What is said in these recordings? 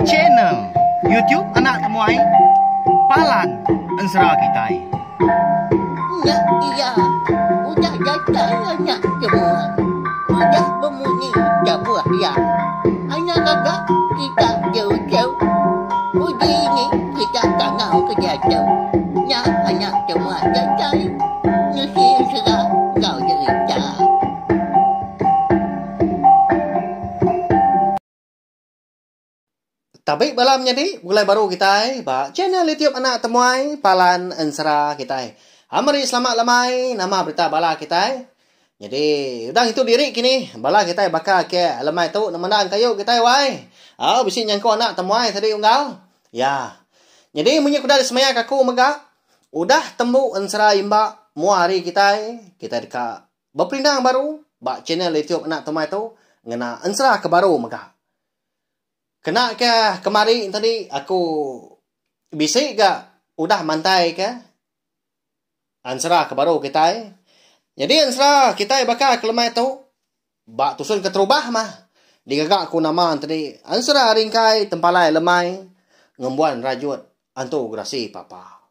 Channel YouTube Anak Temuai Palan Ensera Kitai. Nya iya udah datai anak temuai udah bemunyi tabuh iya. Anak gaga kita jauh-jauh uji ni kita kangau ke diatu. Nya anak temuai datai nusi ensera enggau jerita. Tabi bala menyadi begulai baru kitai ba channel YouTube Anak Temuai Palan Ensera kitai. Meri selamat lemai nama berita bala kitai. Nyadi udah ngitu diri kini bala kitai baka ke lemai tu nemendang kayu kitai wai. Au bisi nyangkung anak temuai tadi unggal. Ya. Nyadi munyi ku udah disemaya ka aku mega udah tembu ensera imba mua hari kitai, kitai deka Beperindang baru ba channel YouTube anak tumai tu ngena ensera ke baru mega. Kena ke kemari tadi aku bisi ga udah mantai ke ensera ke baru kitai. Nyadi ensera kitai baka ke lemai tu ba tusun keterubah mah digaga ku nama tadi ensera ringkai tempalai lemai ngembuan rajut antu gerasi papa.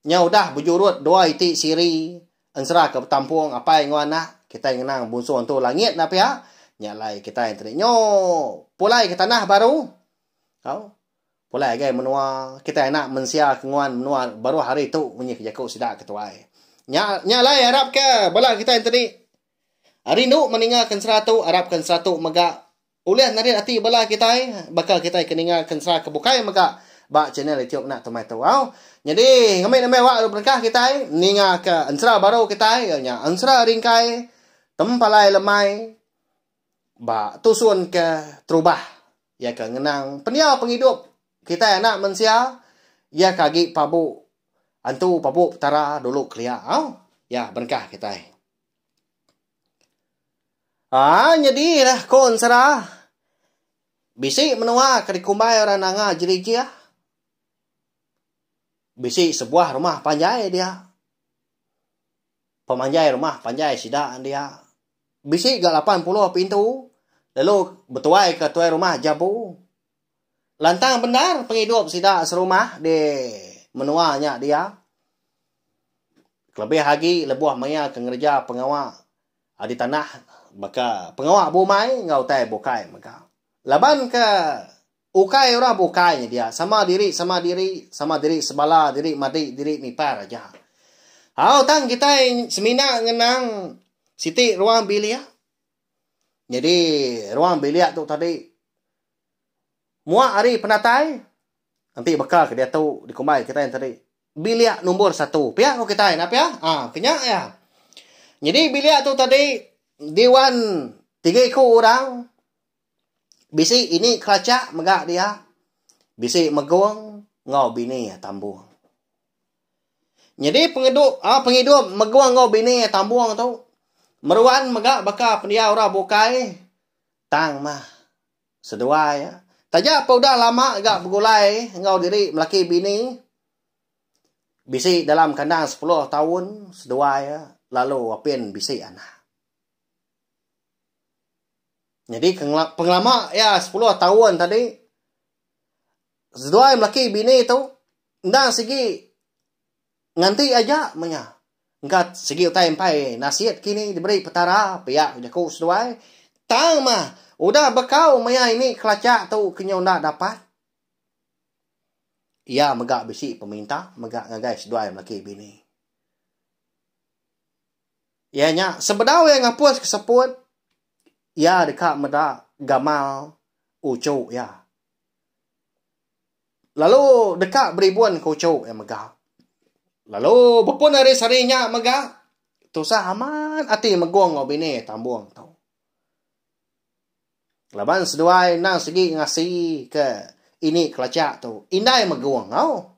Nya udah bejurut dua iti siri ensera ke betampung apai enggau anak kitai ngenang bunsu entu langit enda pia nya alai kitai enti nyo pulai ke tanah baru tau pulai agai menua kitai anak mensia ke nguan menua baruh hari tu munyi ke jaku sida ke tuai. Nya nya alai arap ke bala kitai enti rindu meninga ke ensera tu arap ke ensera tu mega Ulih narit ati bala kitai baka kitai ke ninga ke ensera ke bukai mega ba channel YouTube enda tumai tu au. Nyadi ngembi nembi awak berengkah kitai ninga ke ensera baru kitai iya nya ensera ringkai tempalai lemai ba tusun ke terubah iya ke ngenang pendiau pengidup kitai anak mensia iya ke agi pabu antu pabu petara dulu kelia au. Ya berengkah kitai. Aa nyadi lah ko ensera. Bisi menua ke dikumbai orang nanga jerijih. Bisi sebuah rumah panjai dia. Pemanjai rumah panjai sida dia. Bisi ga 80 pintu lalu betuai ke tuai rumah Jabu. Lantang bendar pengidup sida serumah di menua nya dia. Kelebih agi lebuh maya ke ngereja pengawa di tanah baka pengawa bumai enggau utai bukai mega. Laban ke ukai orang bukai nya dia sama diri sama diri, sama diri sebala, diri madi, diri mipar aja. Au tang kitai semina ngenang siti ruang bilik. Nyadi ruang bilik tu tadi muak ari penatai enti baka ke diatu dikumbai kitai tadi bilik nombor satu. Pia ku kitai enda pia? Ha ke nya iya. Nyadi bilik tu tadi diwan tiga iku orang bisi ini kelacak mega dia bisi megung enggau bini tambung. Nyadi pengidup ah pengidup megung enggau bini tambung tu meruan mega baka pendiau orang bukai tang mah seduai taja pa udah lama ga begulai enggau diri melaki bini bisi dalam kandang sepuluh taun seduai lalu apin bisi anak. Nyadi pengelama iya sepuluh taun tadi seduai melaki bini tu Endang sigi nganti aja menya. Engka sigi utai empai nasit kini diberi Petara pia jaku seduai. Tang mah udah bekau maya ini kelacak tu ke nyau enda dapat. Iya mega bisi peminta mega ngagai seduai melaki bini. Iya nya sebedau iya ngapus ke seput iya deka meda gamal uchu iya. Lalu deka beribun ke uchu iya mega. Lalu bepun ari sehari nya mega, tusah amat ati Megong enggau bini Tambung tu. Laban seduai endang sigi ngasi ke ini kelacak tu, indai Megong au.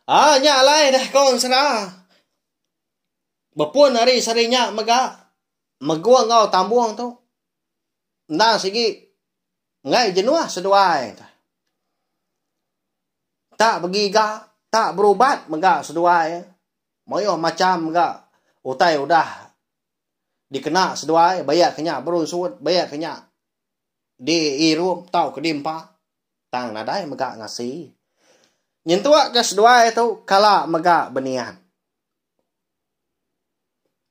Ah nya alai deh ko ensera. Bepun ari sehari nya mega, Megong enggau Tambung tu endang sigi Enggai jenuh seduai tu. Tak begiga, tak berubat mega seduai. Mayuh macham mega utai udah dikena seduai bayak ke nya berunsut, bayak ke nya. Diirup tauka diempa tang nadai mega ngasi. Nyentuk ke seduai tu kala mega beniat.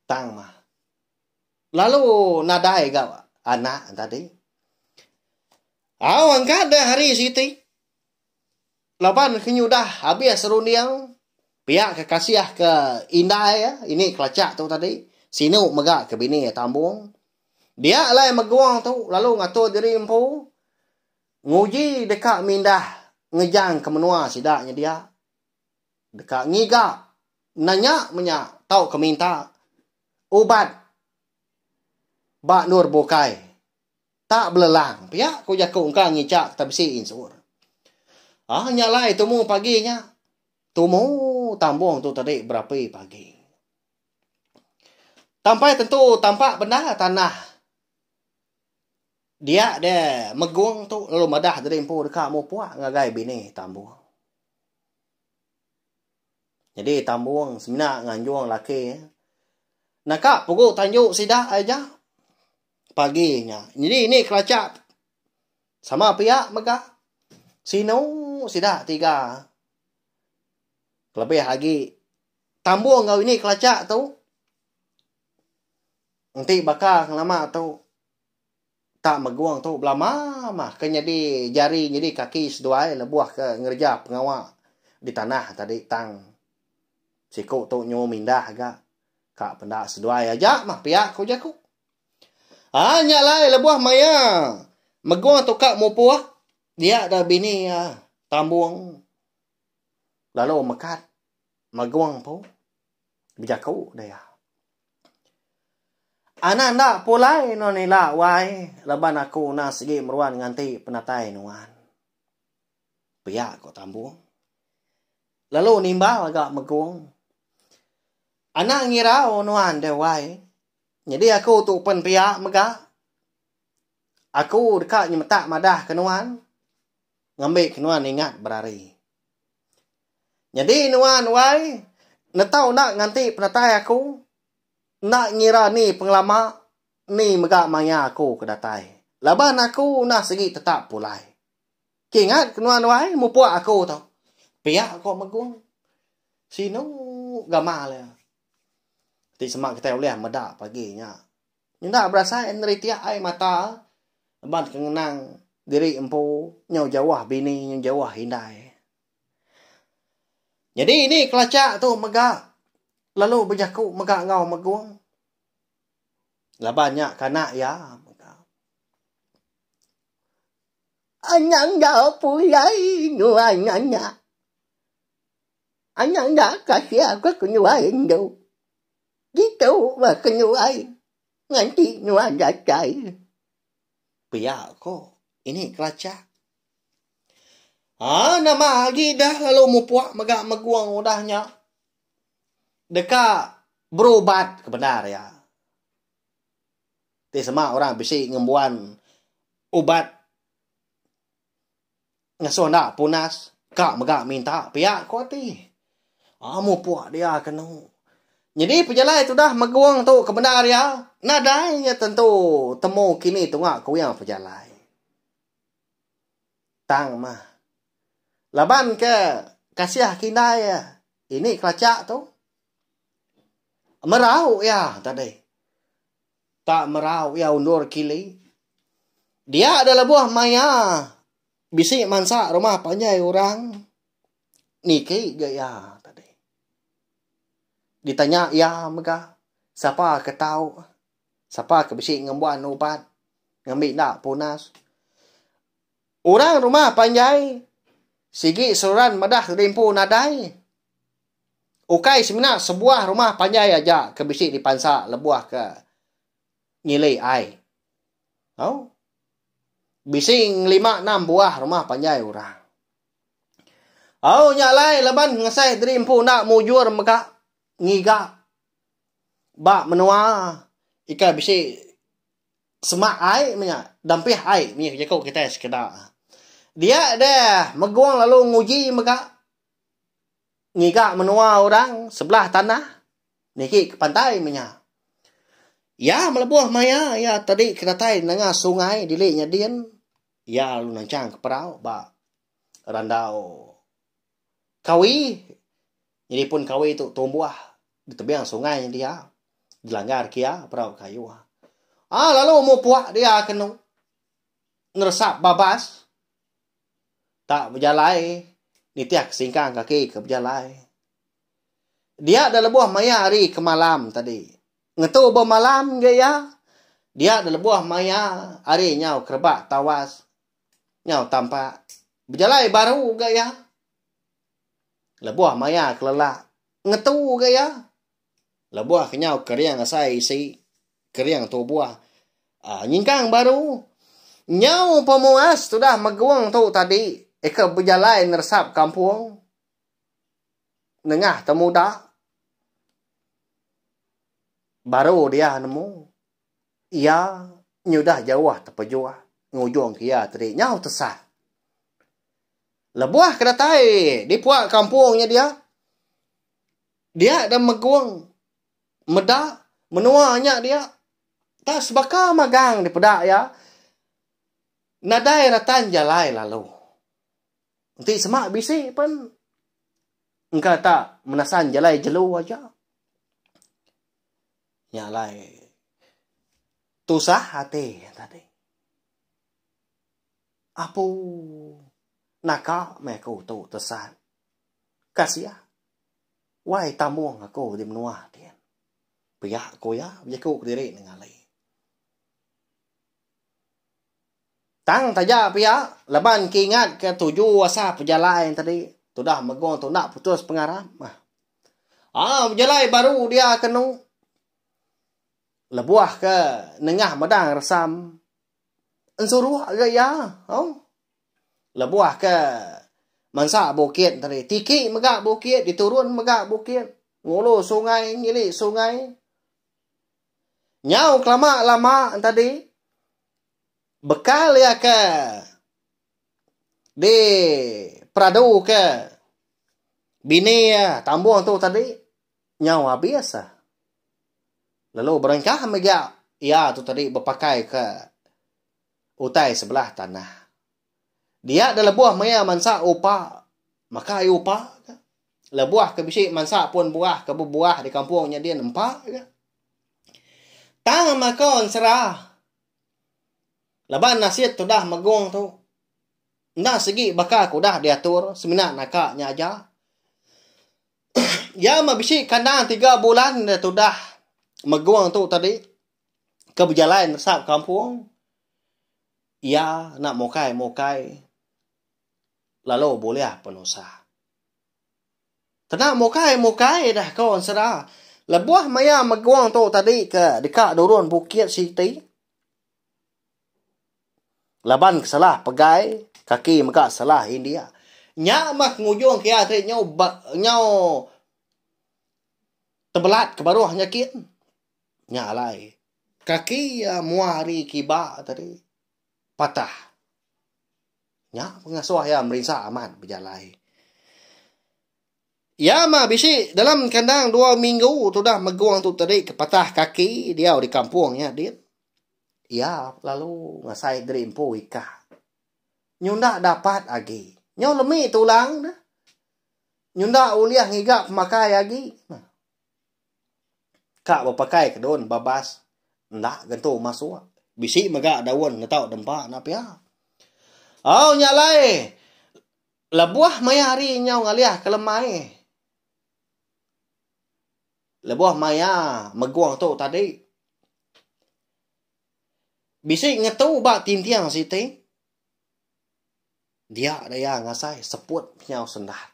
Tang mah lalu nadai ga anak tadi. Au angkat deh hari siti. Laban ke nyudah abis runding pia ke kasih ke indai ini kelacak tu tadi sinu mega ke bini iya Tambung. Dia alai Megung tu lalu ngatur diri empu nguji deka mindah ngejang ke menua sida nyedia deka ngiga nanya menya tauka minta ubat ba endur bukai. Tak belelang pia ku jaku engka ngicha kita bisi insur. Ah nya alai tumu pagi nya tumu Tambung tu tadi berapi pagi. Tampai tentu tampak bendar tanah dia deh Megung tu lalu madah diri empu deka mupuk ngagai bini Tambung. Nyadi Tambung semina nganjung laki naka pugu tanju sida aja pagi nya. Nyadi ini kelacak sama pia mega sinu sida tiga kelebih agi Tambung enggau ini kelacak tu enti baka ngelama tu tak megung tu belama mah ke nyadi jari nyadi kaki seduai lebuh ke ngereja pengawa di tanah tadi tang siku tu nyu mindah ga ka penda seduai aja mah pia ku jaku. Aa nya alai lebuh maya megung tu ka mupuk dia da bini iya Tambung lalu mekat Megung empu bejaku dia. Anak enda pulai nuan ila wai laban aku enda sigi meruan nganti penatai nuan. Pia ko Tambung. Lalu nimbal ga Megung. Anak ngirau nuan deh wai. Nyadi aku tu pen pia mega. Aku deka nyemetak madah ke nuan ngambi ke nuan ingat berari. Nyadi nuan wai, netau enda nganti penatai aku, enda ngira ni pengelama, ni mega maya aku ke datai. Laban aku udah sigi tetap pulai. Kingat ke nuan wai, mupuk aku tu. Pia ko Megung. Sinu gamal iya. Ti sema kitai ulih meda pagi nya. Enda berasai neritik ai mata laban ke ngenang diri empu nyau jauh bini nyau jauh indai. Nyadi ini kelacak tu mega lalu bejaku mega enggau Megung laban nya kanak iya mega. Anang enda pulai nuan anak. Anang enda kasih aku ke nuan endu. Ditu meh ke nuan nganti nuan datai. Pia ko ini kelacak. Haa nama agi dah lalu mupuk mega megung udah nya deka berubat ke bendar iya. Ti sema orang bisi ngembuan ubat ngasuh enda punas ka mega minta pia ko ati. Haa mupuk dia kenu. Nyadi pejalai tudah megung tu ke bendar iya nadai iya tentu temu kini tunga kuing pejalai. Tang mah. Laban ke kasih ke indai iya, ini kelacak tu. Merau iya tadi. Tak merau iya undur kili. Dia da lebuh maya bisi mansa rumah panjai orang niki ga iya tadi. Ditanya iya mega sapa ke tau Sapa ke bisi ngembuan ubat ngambi enda punas. Orang rumah panjai sigi seruran madah diri empu nadai. Ukai semina sebuah rumah panjai aja ke bisi dipansa lebuh ke ngili ai. Au. Bisi ngelima enam buah rumah panjai orang. Au nya alai laban ngasai diri empu enda mujur mega ngiga Ba menua ikai bisi semak ai menya dampih ai mih jaku kitai sekeda. Dia deh megung lalu nguji mega ngiga menua orang sebelah tanah niki ke pantai menya. Iya melebuh maya iya tadi ke datai nengah sungai dili nyadin, iya lalu nanchang ke perau ba randau Kawi. Nyadi pun kawi tu tumbuh di tebing sungai dia dilanggar kia perau kayu. Ah lalu mupuk dia kenu ngeresap babas tak bejalai nitih ke singkang kaki ke bejalai. Dia da lebuh maya hari ke malam tadi. Ngetu bemalam ga iya. Dia da lebuh maya hari nyau kerebak tawas nyau tampak bejalai baru ga iya. Lebuh maya ke lelak ngetu ga iya. Lebuh ke nyau kering asai isi kering tubuh aaa nyingkang baru. Nyau pemuas tudah megung tu tadi eka bejalai neresap kampung nengah temuda baru dia nemu iya nyudah jauh tepejuh ngujung ke iya tadi nyau tesat. Lebuh ke datai di puak kampung nya dia, dia da megung meda menua nya dia tak sebaka magang dipeda iya nadai retan jalai lalu. Enti sema bisi pen engka tak menasan jalai jelu aja. Nya alai tusah ati tadi. Apu naka meh aku tu tesan. Kasih wai tambung aku di menua din. Pia ku iya bejaku kediri nengali. Tang taja pia laban ke ingat ke tuju asal pejalai tadi tudah megung tu enda putus pengarap. Aa bejalai baru dia kenu lebuh ke nengah medang resam. Ensuruk ga iya au. Lebuh ke mansa bukit tadi tiki mega bukit diturun mega bukit ngulu sungai ngili sungai. Nyau kelama lama tadi bekal iya ke di peradu ke bini iya tambung tu tadi nyau abis. Lalu berengkah mega iya tu tadi bepakai ke utai sebelah tanah. Dia da lebuh maya mansa upa makai upa ka. Lebuh ke bisi mansa pun buah ke bebuah di kampung nya din empa ka. Tang maka ensera laban nasit tudah megung tu enda sigi baka ke udah diatur semina naka nya aja. Iya meh bisi kandang tiga bulan da tudah megung tu tadi ke bejalai neresap kampung iya enda mukai mukai lalu bulih penusah. Kena mukai mukai dah ko ensera lebuh maya megung tu tadi ke deka nurun bukit siti Laban ke salah pegai, kaki mega salah india. Nya mah ngujung ke iya ti nyau nyau tebelat ke baruh nya kin. Nya alai kaki iya mua ari kiba tadi patah. Nya pengasuh iya merinsa amat bejalai. Iya mah bisi dalam kandang dua minggu tudah megung tu tadi ke patah kaki diau di kampung nya din. Iya lalu ngasai diri empu ikah. Nyunda dapat agi. Nyau lemi tulang ne. Nyunda ulih ngiga pemakai agi. Ka bepakai ke daun babas enda gentu masuk. Bisi mega daun ngetau dempa enda pia. Au nya alai lebuh maya hari nyau ngalih ke lemai. Lebuh maya megung tu tadi bisi ngetu ba tinting siti dia daya ngasai seput nyau sendat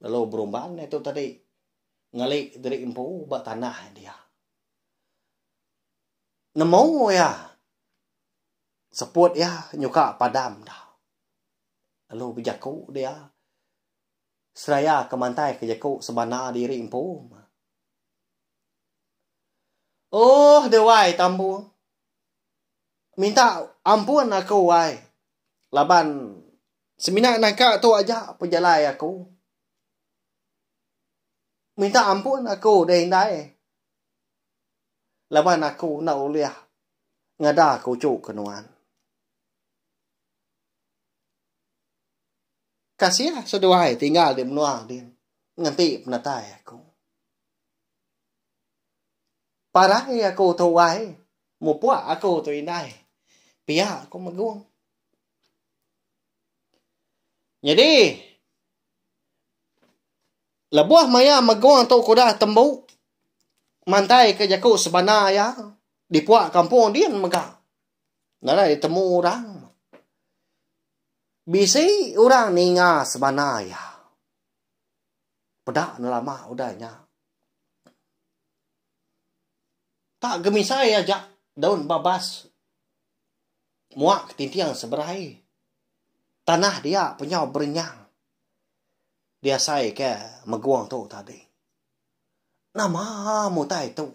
lalu berumban iya tu tadi ngali diri empu ba tanah dia. Nemu iya seput iya nyuka padam da lalu bejaku dia. Seraya ke mantai ke jaku sebana diri empu. Oh deh wai tambung. Minta ampun aku wai. Laban semina naka tu aja pejalai aku. Minta ampun aku deh indai. Laban aku enda ulih ngada ke uchu ke nuan. Kasih seduai tinggal di menua din nganti penatai aku. Parai aku tu wai, mupuk aku tu indai. Pia ku Megung. Nyadi lebuh maya Megung tu ke udah tembu mantai ke jaku sebana iya di puak kampung din mega. Nadai ditemu orang. Bisi orang ninga sebana iya. Peda ne lama udah nya. Tak gemisai aja daun babas muak ke tinting seberai. Tanah dia penyau berenyang diasai ke megung tu tadi. Nama mutai tu?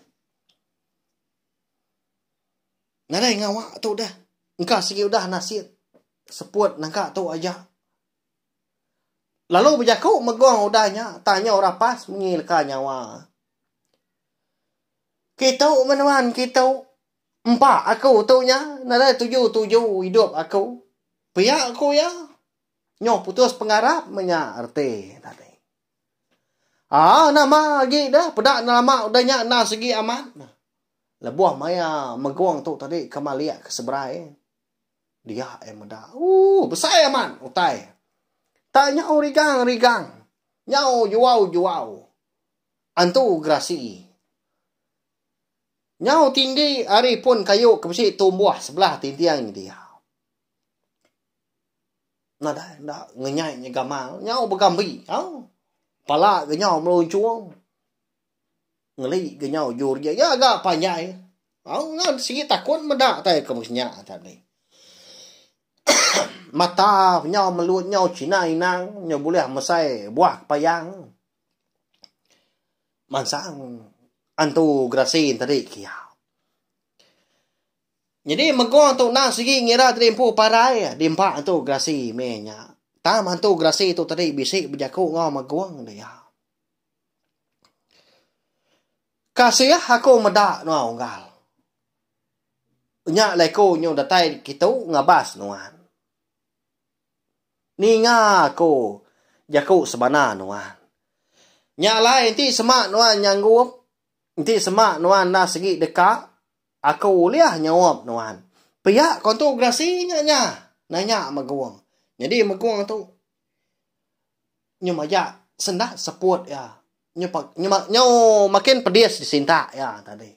Nadai ngawa tu deh. Engka sigi udah nasit seput nangka tu aja. Lalu bejaku Megong udah nya tang nyau rapas munyi leka nyawa. Kitu meh nuan kitu. Empa aku tu nya nadai tuju-tuju idup aku. Pia ku iya. Nyau putus pengarap meh nya reti tadi. Aa nama agi deh peda ne lama udah nya enda sigi amat. Lebuh maya Megong tu tadi ke malik ke seberai dia iya meda ooh besai amat utai. Tak nyau rigang-rigang nyau juau-juau antu gerasi. Nyau tinggi ari pun kayu ke bisi tumbuh sebelah tinting dia. Nadai enda ngenyai nya gamal nyau begambi au. Pala ke nyau melunchung. Ngeli ke nyau jur iya iya ga panjai. Au ngan sigi takut meda tai ke meh nya tadi. Mata nyau melut nyau cina inang nyau bulih mesai buah kepayang. Mansang antu gerasi tadi kiya. Nyadi megong tu endang sigi ngira diri empu parai diempa antu gerasi meh nya. Tang antu gerasi tu tadi bisi bejaku enggau megong dia. Kasih aku meda nuan unggal. Nya alai ku nyu datai kitu ngabas nuan. Ninga aku jaku sebana nuan. Nya alai enti sema nuan nyanggup, enti sema nuan enda sigi deka, aku ulih nyaup nuan. Pia ko entu gerasi nya nya nanya Megung. Nyadi Megung tu Nyu majak senda seput iya. Nyu nyu nyu makin pedis disintak iya tadi.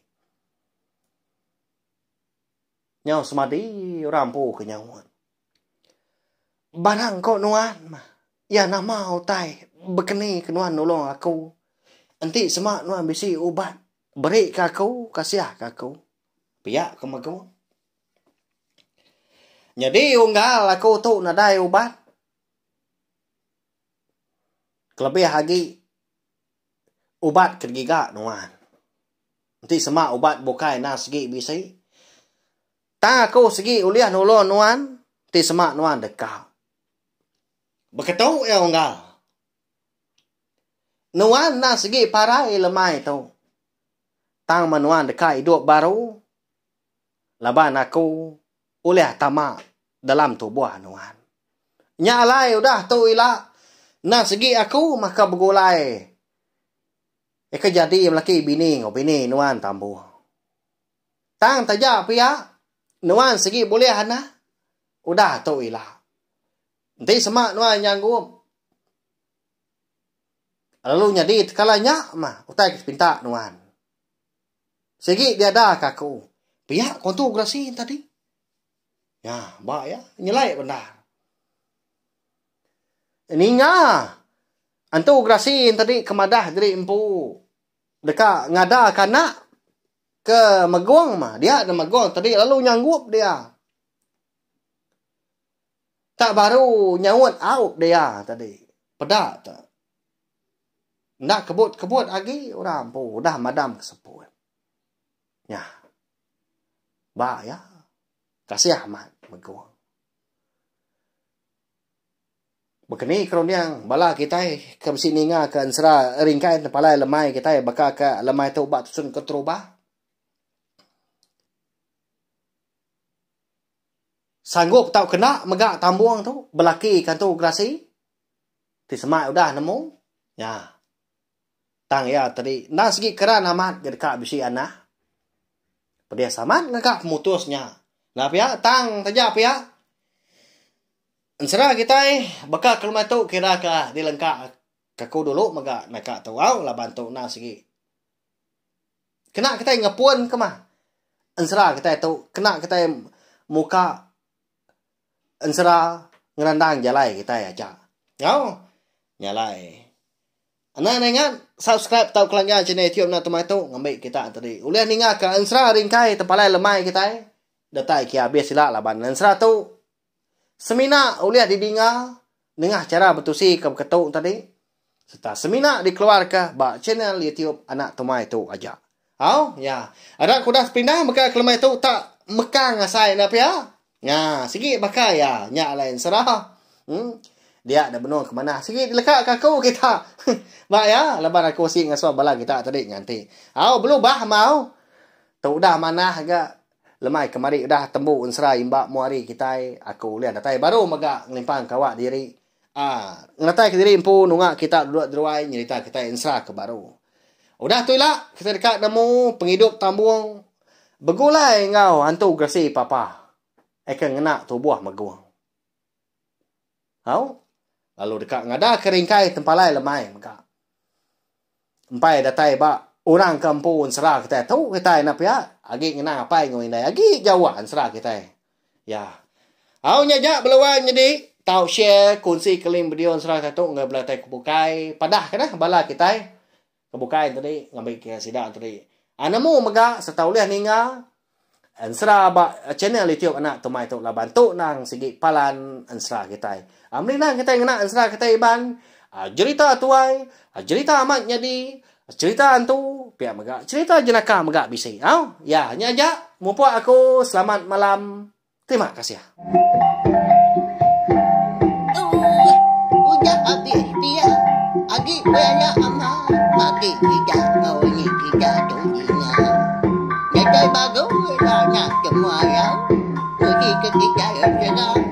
Nyau semadi orang empu ke nyaut. Barang ko nuan mah. Iya nama utai bekeni ke nuan nulung aku. Enti sema nuan bisi ubat beri ke aku kasih ke aku. Pia ke megu. Nyadi unggal aku tu nadai ubat. Kelebih agi ubat ke digiga nuan. Enti sema ubat bukai endang sigi bisi. Tang aku sigi ulih nulung nuan enti sema nuan deka. Beketu iya unggal. Nuan endang sigi parai lemai tu. Tang meh nuan deka idup baru laban aku ulih tama dalam tubuh nuan. Nya alai udah tu ila enda segi aku maka begulai eka jadi melaki bini enggau bini nuan tambuh. Tang taja pia nuan segi bulih anak udah tu ila. Enti sema nuan nyanggup lalu nyadi tekala nya mah utai ke dipinta nuan. Sigi diada ka aku. Pia ko tu gerasi tadi. Ya, ba ya nyelai bendar. Ninga antu gerasi tadi ke madah diri empu deka ngada ka anak ke Megong mah. Dia da Megong tadi lalu nyanggup dia. Tak baru nyaut aup dia tadi. Peda te. Enda kebut-kebut agi orang empu udah madam ke seput. Nya. Ba iya. Kasih amat Megung. Bekeni ke runding bala kitai ke bisi ninga ke ensera ringkai tempalai lemai kitai baka ke lemai tu ba tusun keterubah. Sanggup tau kena mega Tambung tu belaki ke antu gerasi ti semak udah nemu nya. Tang iya tadi endang sigi keran amat ga deka bisi anak. Pedis amat ngaga pemutus nya. Enda pia tang taja pia. Ensera kitai baka ke lumai tu kira ka dilengka ka aku dulu mega naka tu au laban tu endang sigi. Kena kitai ngepun ke mah ensera kitai tu kena kitai muka ensera ngerandang jalai kitai aja. Au nya alai. Anang enda ingat subscribe tauka langgan channel YouTube enda temai tu ngambi kita tadi ulih ninga ka ensera ringkai tempalai lemai kitai datai ke abis ila laban ensera tu Semina ulih didinga nengah chara betusi ke beketu tadi sereta semina dikeluarka ba channel YouTube Anak Tumai tu aja. Au, ya. Ada ke udah sepindah mega kelemai tu tak mekang asai enda pia? Nya, sigi baka iya. Nya alai ensera. Hmm. Dia da benung ke manah. Sigi dileka ke aku kita. Ba iya, laban aku sigi ngasuh bala kita tadi nganti. Au, belubah mau. Tu udah manah ga Lemai kemari udah tembu ensera imba mua hari kitai, aku ulih datai baru mega ngelimpang ke awak diri aaa ngenatai ke diri empu nunga kita duduk deruai nyerita kitai ensera ke baru. Udah tu ila kitai deka nemu pengidup Tambung begulai enggau antu geresi papa eka ngena tubuh megung. Au lalu deka ngadaka ringkai tempalai lemai mega. Empai datai ba orang ke empu ensera kitai tu kitai enda pia agi ngenang apai enggau indai agi jauh ensera kitai. Ya. Au nya ja bala wai nyadi tau share kunsi ke link video ensera kitai tu enggau bala kitai ke bukai padah ke neh bala kitai ke bukai tadi ngambi ke sida tadi. Nemu mega sereta ulih ninga Ensera ba channel YouTube anak tumai tu laban tu nang sigi palan ensera kitai. Meli nang kitai ngena ensera kitai Iban, jerita tuai, jerita amat nyadi, cerita antu pia mega cerita jenaka mega bisi. Au ya nya aja mupuk aku selamat malam terima kasih. Udah abis pia agi belaya amat agi sida enggau ini sida tu ninga. Nadai baru ila nya semua rau uji ke kitai ensera.